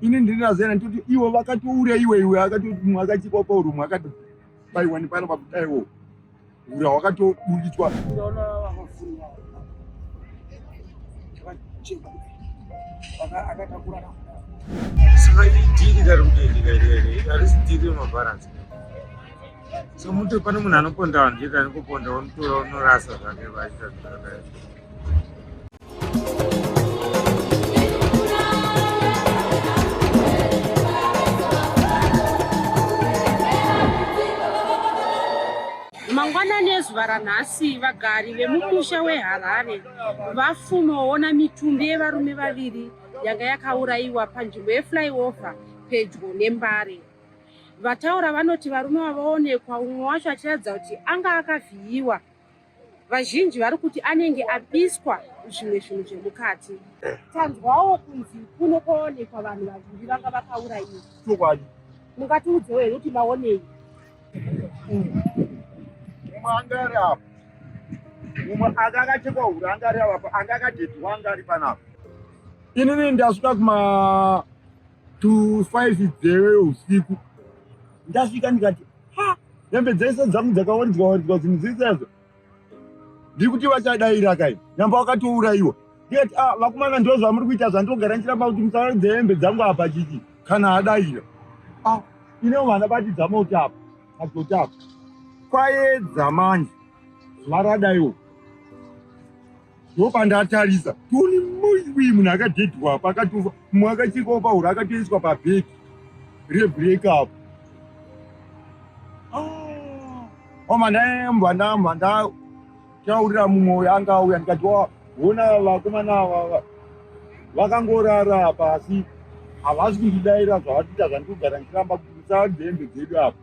Ini ndiri nazena nditoti ivo vakatoura iwe iwe akati mumwe akachikwa pauro mumwe akati baiwa nepano pakudaiwo ura wakatoburitswa. Saka idhiri rari kutoitika iri harisi dhiri remabharansi. So muti pane munhu anoponda vanhu chete anongoponda onotora onorasa zvake vachiita zvakadai. Mangwanani ezuva ranhasi vagari vemumusha weHarare vafumoona mitumbi yevarume vaviri yanga yakaurayiwa panzvimbo yeflyover pedyo neMbare. Vataura vanoti varume vavaonekwa umwe wacho achiratidza kuti anga akavhiyiwa. Vazhinji vari kuti anenge abiswa zvimwe zvinhu zvemukati. Tanzwawo kunzi kuno kwaonekwa vanhu vaviri vanga vakaurayiwa. Chokwadi. Mungatiudzewo here kuti maonei? Mumwe anga ari apa. Mumwe anga akachekwa huro anga ari apa, anga akadhedhiwa anga ari panapa. Inini ndasvika kuma to 5 dzeusiku ndasvika ndikati ha hembe dzese dzangu dzakawaridzwa waridzwa zvinhu zvese izvo ndiri kuti vachadaira kai nyamba wakatourayiwa ndikati ah vakomana ndo zvamuri kuita zvandogara ndichiramba kuti musawaridze hembe dzangu apa chichi kana adaira ah ine vana batidza mota apa pagoti apa kwaedza manje zuva radaiwo ndopandatarisa tioni muiwi munhu akadhedhwa apa akatofa mumwe akachekwa pahuro akatoiswa pabhegi rebreak apo oma ndaimbwa ndambwa ndataurira mumwe uyo anga auya ndikati ona vakomana ava vakangorara pasi havasi kundidaira zvavatoita zvandikugara ndichiramba kuti musaadze hembe dzedu apa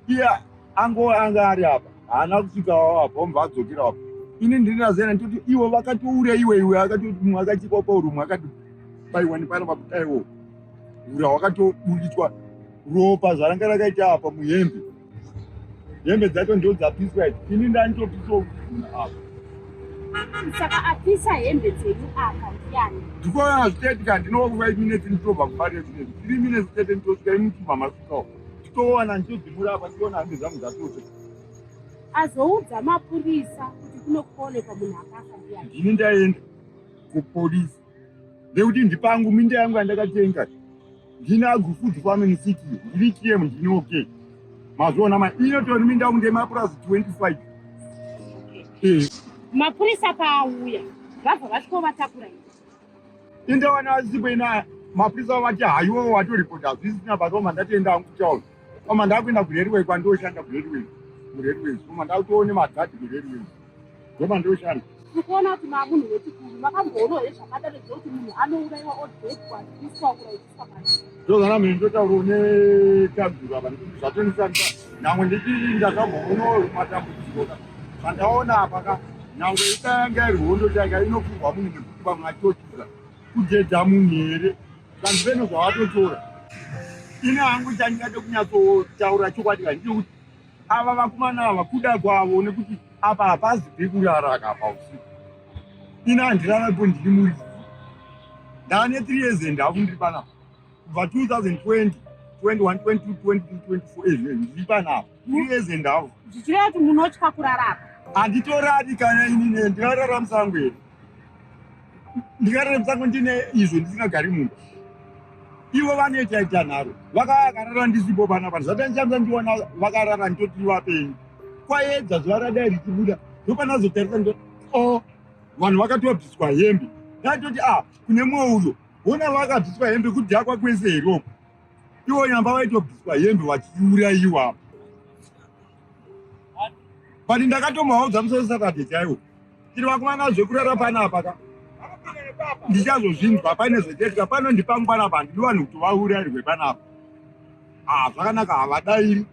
iye ango anga ari apa haana kusvika apa omva adzokera apa ini ndiri nazena nditoti ivo vakatoura iwe iwe akati mumwe akachikwa pauro mumwe akati baiwa nepano pakudaiwo ura wakatoburitswa ropa zvaranga rakaita apa muhembe hembe dzacho ndo dzapiswa idzi ini ndanditopiswa apa saka apisa hembe dzenyu apa ndiani ndikuona zvitaitika ndinova 5 minutes nditobva kubare zvinezvi 3 minutes chete nditosvika imuchibva masvikawo Towana ndichodzimura apa ndiona hembe dzangu dzatotsva. Azoudza mapurisa kuti kunokuonekwa munhu akafa ndiyani? Ndini ndaenda kupolisi nekuti ndipangu minda yangu yandakatenga ndini Agrifood Farming City ndini TM ndini okay mazviona ma inotori minda yangu ndemapurazi 25 okay. Eh. Mapurisa paauya vabva vasvikovatakura Indawana asipo ina mapurisa vati haiwo watoripota hazvisina basa oma ndatoenda hangu kutaura oma ndakuenda kurailway kwandoshanda kurailway murailways oma ndakutoone magadhi kurailways ndoma ndoshanda tikuona kuti maamunhu wechikuru makamboonawo here zvakadaro zvekuti munhu anouraiwa odhepwa achiiswa kuraichiswa pasi ndozvana mhiri ndotaurawo nekanzuru apa nekuti zvatondisanisa nyangwe ndichii ndakamboonawo matambudziko ka zvandaona apa ka nyangwe ikanga iri hondo chaika inopfurwa munhu nekuti vamwe achitotiza kudhedha munhu here vanhu veno zvavatotora ini hangu chandingade kunyatsotaura chokwadi ka ndechekuti ava vakomana ava kuda kwavo nekuti apa hapazi pekurara ka pausiku ini handirarapo ndiri muridzi ndane 3 years and half ndiri panapa kubva 2020 21 22 23 24 ezvo ndiri panapa 3 years and half zvichireva kuti munotya kurara apa handitorari kana inini ndingarara musango here ndingarara musango ndine izvo ndisingagari mumba ivo vanoita ita nharo vakakarara ndisipo panapa zvatandichamba ndiona vakarara nditoti vapenyu kwaedza zuva radai richibuda ndopanazotarisa ndo o oh, vanhu vakatobviswa hembe ndatoti a ah, kune mumwe uyo hona vakabviswa hembe kudhakwa kwese here uko ivo nyamba vaitobviswa hembe vachiuraiwa but ndakatomaudza musoro saturday chaiwo tiri vakomana zvekurara panapa ka ndichazozvinzwa pane zvechetika pano ndipangu panapa handidi vanhu kuti vaurairwe panapa ah zvakanaka havadairi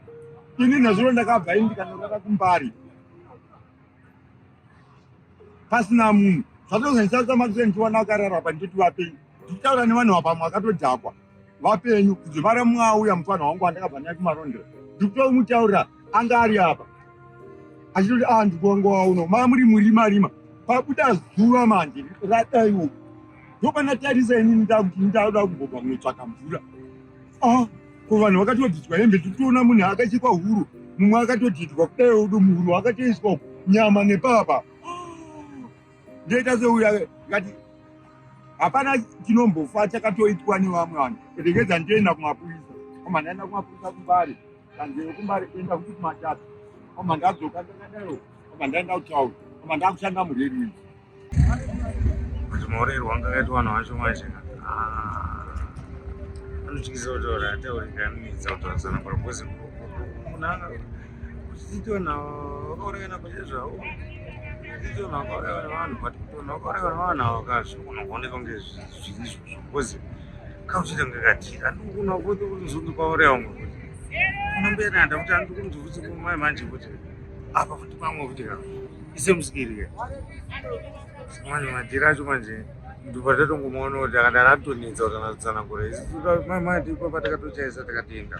ini nezuro ndakabva ini ndikanorara kumbari pasina munhu zvatozondisarisa makuseni ndichiwana akarara apa nditoti vapenyu ndichitaura nevanhu vapamwe vakatodhakwa vapenyu kudzimara mumwe auya mufana wangu wandakabva naye kumarondera ndikutomutaurira anga ari apa achitoti a ah, ndikuwangu wauno maa muri murima rima pabuda zuva manje radaiwo. Ndopanatarisa inini ndakuti ndauda kumbobva kunotsvaka mvura. Ah, ko vanhu vakatodhidwa hembe, tikutoona munhu akachekwa huro, mumwe akatodhidwa kudai udo muhuro akatoiswa nyama nepapa. Ndoita seuya ngati hapana chinombofa chakatoitwa nevamwe vanhu. Regedza ndoenda kumapurisa. Koma ndaenda kumapurisa kuMbare, kanzero kuMbare kuenda kuti kumatatu. Koma ndadzoka ndakadaro, koma ndaenda kutaura, koma ndakushanda murailways. Kuti maurayirwo anga akaitwa vanhu vacho manje anotyisa kutaura, ataurika, anonetsa kutaura tsanangura because munhu anga uchiti vanhu vakaurayana pachezvavo, uchiti vanhu vakauraiwa nevanhu, but kuti vanhu vakauraiwa nevanhu ava ka zvinogona kuoneka kunge zviri izvozvo because kauchiita kunge kadhiri andikugona kuti kunzunzu kwauraiwa mumwe kuti unomboenda kuti andikunzi futi mai manje kuti apa futi pamwe futi ka isemusikiri ka manje madhiri acho manje ndobva tatongomuona kuti akadaro atonetsa kuti anatsanangura isu manje ipo patakatochaisa takatoenda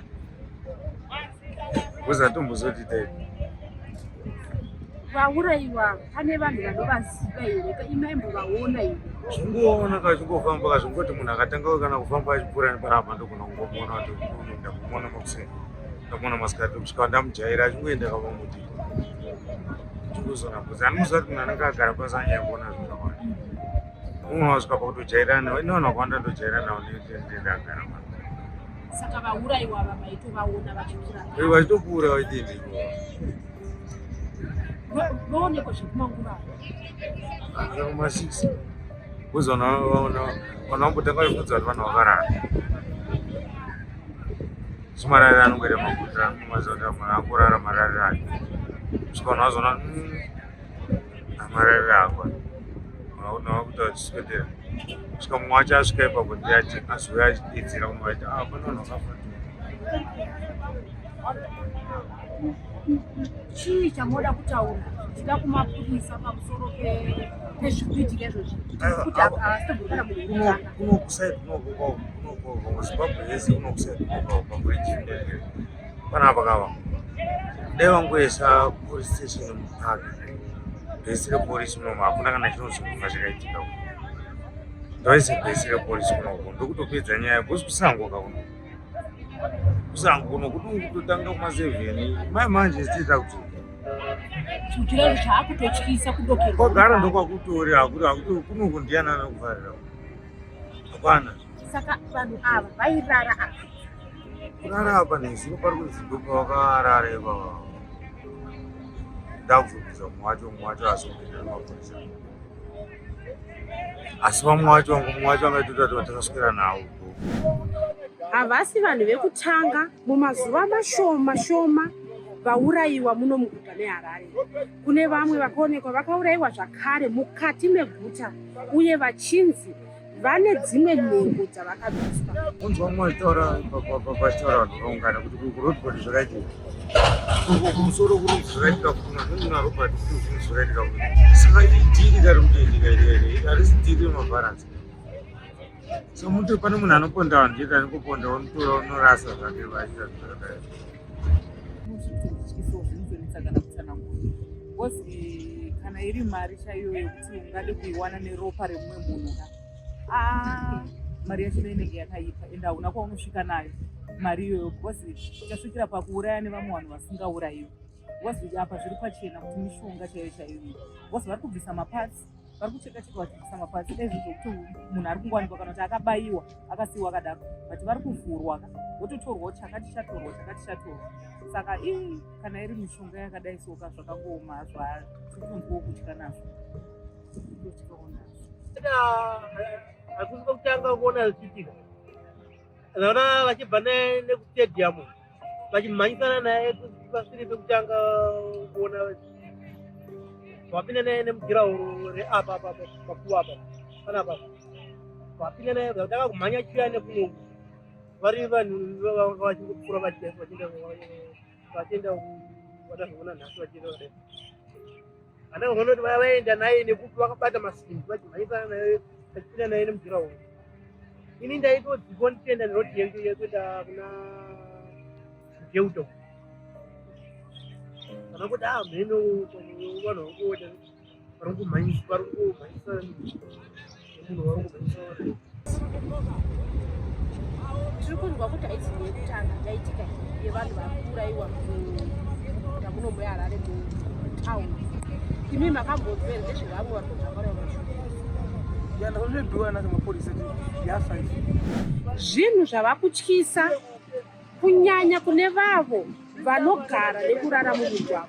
because atombozoti tai. Vaurayiwa pane vanhu vanovaziva here? Imaimbovaona here? Zvingoona ka zvingofamba ka zvingoti munhu akatanga kana kufamba achipfuura neparapa ndogona kungomuona kuti uyu ndamuona makuseni, ndamuona masikati, kusvika ndamujaira achingoenda kapamuti chingozona because anomuziva kuti munhu anenge agara pasi anyanya kuona zvinhu zvakawanda. Umwe wasvika pakutojairana ine vanhu vakawanda ndojaira navo ndagara pano. Saka vaurayiwa ava maitovaona vachipfuura? Vachitopfuura vachitendi. Voonekwa zvekumanguva? Kuma 6 because vanhu vambotanga vachibvunza kuti vanhu vakarara simararira anongoita maguta maziva kuti munhu akurara mararira acho kusvika vanhu vazoona amararira akwa vakuti vachiswedera kusvika mumwe wacho asvika ipapo ndiye azouya achidedzera umwe vachiti ah, pane vanhu vakafa. Chii chamoda kutaura tichida kumapurisa pamusoro pezvikuitika izvozvi kuti asitogurukana munhu wekutanga? Kuno kuside kuno Zimbabwe yese, kuno kuside kuno pabridge panapa kava dai vangoisa police station mupark, bhesi repolisi munomu hakuna kana chinozobva chakaitika. Ndaise bhesi repolisi kunoko ndokutopedza nyaya because kusango kakuno kusango kuno kuti kutotanga kuma 7 mai manje tiita kuti Chirero chaakutotyisa kudokerwa. Kwagara ndokwakutori hakuti hakuti kunoku ndiani anokuvharira? Hapana. Saka vanhu ava vairara apa? Kurara apa nezuro pari kunzi ndopa vakarara ipapa. Ndakubvunza mumwe wacho, mumwe wacho azopinda nemapurisa, asi vamwe vacho, mumwe wacho angaitota kuti takaswera nawo. Havasi vanhu vekutanga mumazuva mashoma shoma vaurayiwa muno muguta meHarare. Kune vamwe vakaonekwa vakaurayiwa zvakare mukati meguta uye vachinzi vane dzimwe nhengo dzavakabviswa. Unzwa mumwe achitaura, pachitaura vanhu vakaungana kuti kuRobert zvakaitika, kumusoro kuri zvakaitika, kuna Robert kuti zvinhu zvakaitika. Saka idhiri kari kutoitika iri, harisi dhiri remabharansi. So muti pane munhu anoponda vanhu chete, anongoponda unotora unorasa zvake vachiita zvakadai. Zvinotondityisawo, zvinotonetsa kana kutsanangura because kana iri mari chaiyo yekuti ungade kuiwana neropa remumwe munhu ka, aa, mari yachona inenge yakaipa ende hauna kwaunosvika nayo mari iyoyo because uchasvikira pakuuraya nevamwe vanhu vasingaurayiwi because apa zviri pachena kuti mishonga chaiyo chaiyo iyi because vari kubvisa maparts, vari kucheka cheka vachibvisa maparts ezvo zvokuti munhu ari kungowanikwa kana kuti akabayiwa akasiyiwa akadaro, but vari kuvhurwa ka vototorwawo chakati chatorwa, chakati chatorwa. Saka ii, kana iri mishonga yakadai soka zvakangooma hazvo, tirikunzwawo kutya nazvo, totyawo nazvo. Hakusi kwekutanga kuona zvichiitika. Ndaona vachibva nekustadium vachimhanyisana naye, pasiri pekutanga kuona vapinda naye nemugirauro reapa apa pakuva apa panapa vapinda naye vatanga kumhanya chiya nekunoku vari vanhu vanga vachingopfuura vachienda vatazoona nhasi vachienda kudai. Handakazoona kuti vaya vaenda naye nekupi, vakabata masimbi vachimhanyisana naye vachipinda naye nemugirauro. Ini ndaitodzikwa ndichienda neroad yekuenda kuna Geuto kana kuti a mheno vanhu vari kumhanyisa nemunhu. Munhu wari kubvisa. Tiri kunzwa kuti haisi yekutanga yaitika yevanhu vari kuurayiwa muguta muno muHarare mutown. Imi makambonzwa here nezvevamwe vari kunzi vakaurayiwa mashure? Zvinhu zvava kutyisa kunyanya kune vavo vanogara nekurara mumigwagwa.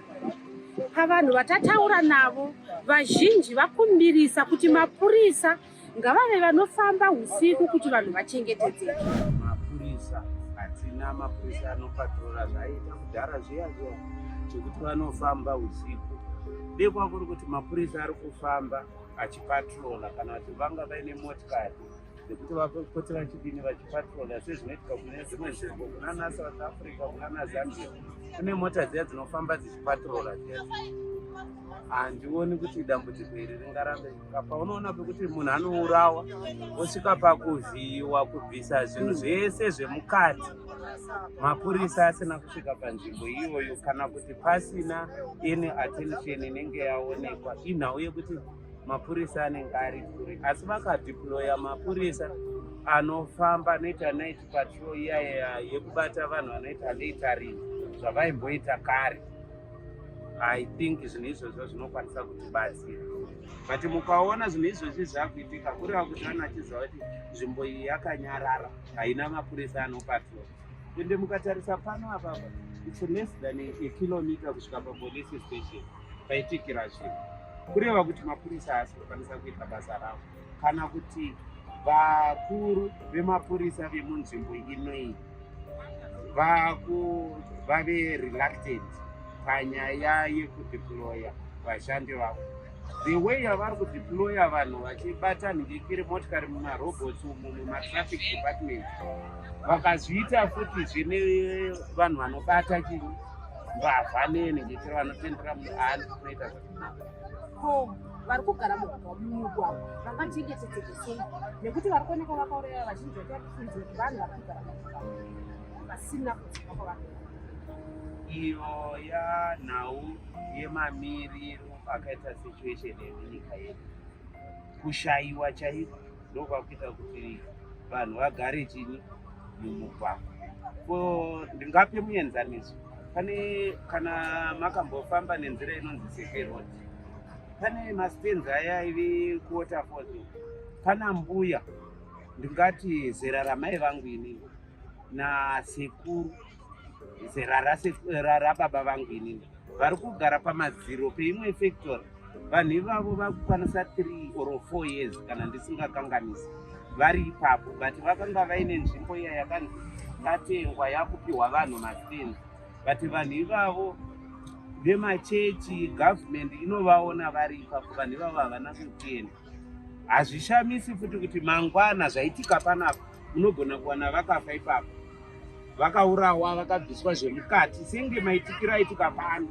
Pavanhu vatataura navo, vazhinji vakumbirisa kuti mapurisa ngavave vanofamba usiku kuti vanhu vachengetedzeke. Mapurisa hatina mapurisa anopatrora zvaiita kudhara zviya zviya zvekuti vanofamba usiku. Dekwa kuri kuti mapurisa ari kufamba achipatrola kana kuti vanga vaine motikari dzekuti vapote vachidini vachipatrola sezvinoitika kune dzimwe nzvimbo kunana South Africa, kunana Zambia, kune mota dziya dzinofamba dzichipatrola dziya. Handioni kuti dambudziko iri ringarambe. Paunoona pekuti munhu anourawa osvika pakuvhiyiwa kubvisa zvinhu zvese zvemukati, mapurisa asina kusvika panzvimbo iyoyo kana kuti pasina any attention inenge yaonekwa, inhau yekuti mapurisa anenge ari kure. Asi vakadeploya mapurisa anofamba anoita night patrol iya yekubata vanhu vanoita loitering zvavaimboita kare, I think zvinhu izvozvo zvinokwanisa kutibatsira. But mukaona zvinhu izvozvi zvakuitika, kureva kuti vanhu vachiziva kuti nzvimbo iyi yakanyarara, haina mapurisa anopatrol. Ende mukatarisa pano apapa, it's less than a kilometer kusvika papolice station paitikira zvinhu. Kureva kuti mapurisa haasi kukwanisa kuita basa ravo, kana kuti vakuru vemapurisa vemunzvimbo inoyi vave reluctant panyaya yekudeploya vashandi vavo. The way yavari kudeploya vanhu vachibata nhingikiri motikari mumarobots umu mumatraffic department, vakazviita futi zvine vanhu vanobata chii, mbavha nenhingikiri vanotendera muani kunoita zvakanaka. Ko vari kugara mumugwagwa vangachengetedzeke sei, nekuti vari kuoneka vakauraya vazhinji vachakufunzira kuti vanhu vari kugara mumugwagwa vasina kudzimba kwavari? Iyo yanhau yemamiriro akaita situation yemunyika yedu, kushayiwa chaiko ndokwakuita kuti vanhu vagare chini mumugwagwa. Ko ndingape muenzaniso, pane kana makambofamba nenzira inonzi Seke Road, pane mastands aya aive kuWaterfalls. Pana mbuya, ndingati zera ramai vangu inini nasekuru, zera rababa vangu inini, vari kugara pamadziro peimwe factory. Vanhu ivavo vakukwanisa 3 or 4 years kana ndisingakanganisi vari ipapo, but vakanga vaine nzvimbo iya yakanzi tatengwa yakupiwa vanhu mastands. But vanhu ivavo vemachechi, government inovaona vari ipapo. Vanhu ivavo havana kuenda. Hazvishamisi futi kuti mangwana zvaitika panapa unogona kuwana vakafa ipapo, vakaurawa, vakabviswa zvemukati senge maitikiro aitika pano.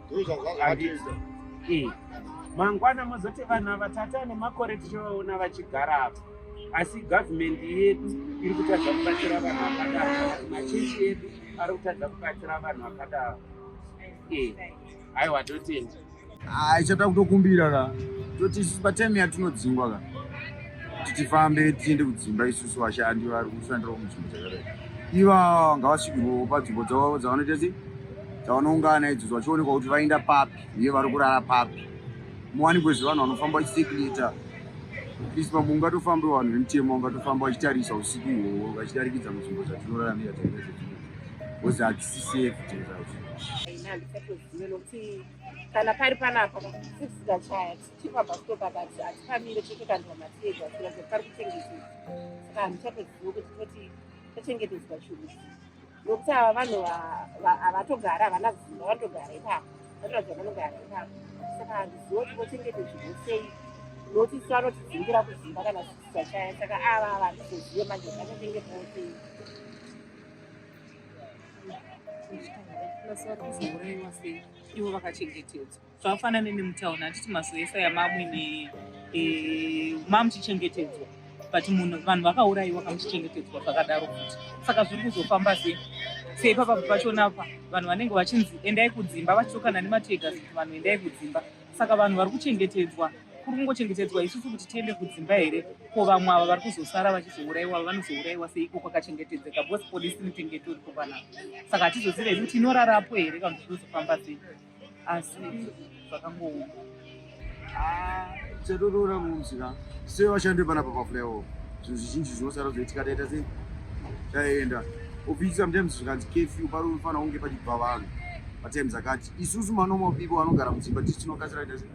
Mangwana mozoti vanhu ava tata nemakore tichivaona vachigara apa, asi government yedu iri kutadza kubatsira vanhu vakadaro, kana kuti machechi edu ari kutadza kubatsira vanhu vakadaro. Aiwa, totenda. Hai, chata kutokumbira ka, toti isusu patime yatinodzingwa ka, kuti tifambe tiende kudzimba, isusu vashandi vari kushandirawo munzvimbo dzakadai, iva ngavasvikirwewo panzvimbo dzavo dzavanoita sei, dzavanoungana idzodzo, vachionekwa kuti vaenda papi uye vari kurara papi. Muwanikwe zvevanhu vanofamba vachicirculata, at least pamwe ungatofambe vanhu vemutemo vangatofamba vachitarisa usiku ihwohwo, vachidarikidza munzvimbo dzatinoraramira dzakaita sedzinodzo, because hatisi safe dzimwe. Handisatozive nokuti kana pari panapa 6 dzikachaya tichiri pabus stop apa, hatipamire, totokandwa mateargas kuratidza kuti pari kuchengetedzwa. Saka handichatozive kuti toti tochengetedzwa chirudzi, nokuti ava vanhu havatogara, havana dzimba, vanotogara ipapo, vanoratidza vanogara ipapo. Saka handizive kuti vochengetedzwa sei, nokuti isu vanotidzingira kudzimba kana 6 dzachaya. Saka ava handizozive manje kuti vachachengetwawo sei. Plus vari kuzourayiwa sei ivo vakachengetedzwa? Zvakafanana nemutauni, handiti mazuva ese aya mamuine mamuchichengetedzwa, but munhu vanhu vakaurayiwa kamuchichengetedzwa zvakadaro futi. Saka zviri kuzofamba sei sei papa pachona pa vanhu vanenge vachinzi endai kudzimba, vachitokana nemateargas kuti vanhu endai kudzimba? Saka vanhu vari kuchengetedzwa. Kuri kungochengetedzwa isusu kuti tiende kudzimba here? Ko vamwe ava vari kuzosara vachizourayiwa vanozourayiwa seiko kwakachengetedzeka because polisi inotenge itoripo panapa. Saka hatizozive hedu kuti inorarapo here kana kuti zvinozofamba sei. Asi zvakangooma. Ah, chatoroora mumusika sevashandi panapa paflyover zvinhu zvizhinji zvinosara zvoitika taita sei taenda ofisi sometimes zvikanzi curfew panofanira kunge pachibva vanhu patime dzakati isusu manormal people vanogara mudzimba tisu tinokasira kuita sei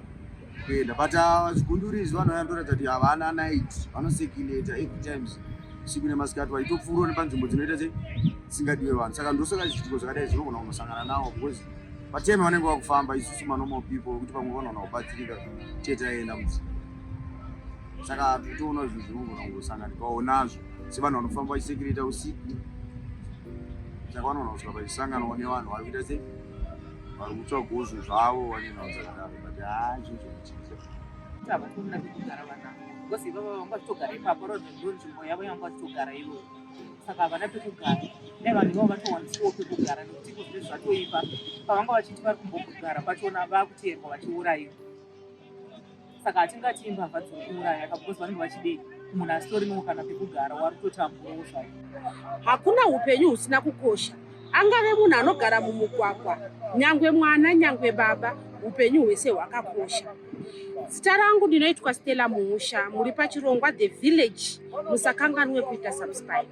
kuenda but ah, zvigunduri izvi vanhu vaya kuti havana night vanosekileta every times siku nemasikati vachitopfuurawo nepanzvimbo dzinoita sei dzisingadiwe vanhu saka ndosaka zviitiko zvakadai zvinogona kunosangana nawo because patime vanenge vakufamba isusu manormal people wekuti pamwe vanoona kubatsirika chete taenda mudzimba saka tikutoona zvinhu zvinogona kungosanganikawo nazvo sevanhu vanofamba vachisekireta usiku saka vanogona kusvika pachisanganawo nevanhu vari kuita sei vari kutsvagawo zvinhu zvavo vane nhau dzakadaro but haa chinhu chekutyisa havatorina pekugara vana because ivava vanga vachitogara ipapo road ndo nzvimbo yavo yanga vachitogara ivoyo saka havana pekugara dai vanhu ivavo vatowanisiwo pekugara nekuti iko zvinezvi zvatoipa pavanga vachiti vari kumbogara pachona vakuteerwa vachiurayiwa saka hatingati imbavha dziri kuuraya ka because vanenge vachidei munhu asitorinawo kana pekugara wari kutotamburawo zvake. Hakuna upenyu husina kukosha, angave munhu anogara mumugwagwa, nyangwe mwana, nyangwe baba, upenyu hwese hwakakosha. Zita rangu ndinoitwa Stella Muusha, muri pachirongwa The Village, musakanganwe kuita subscribe.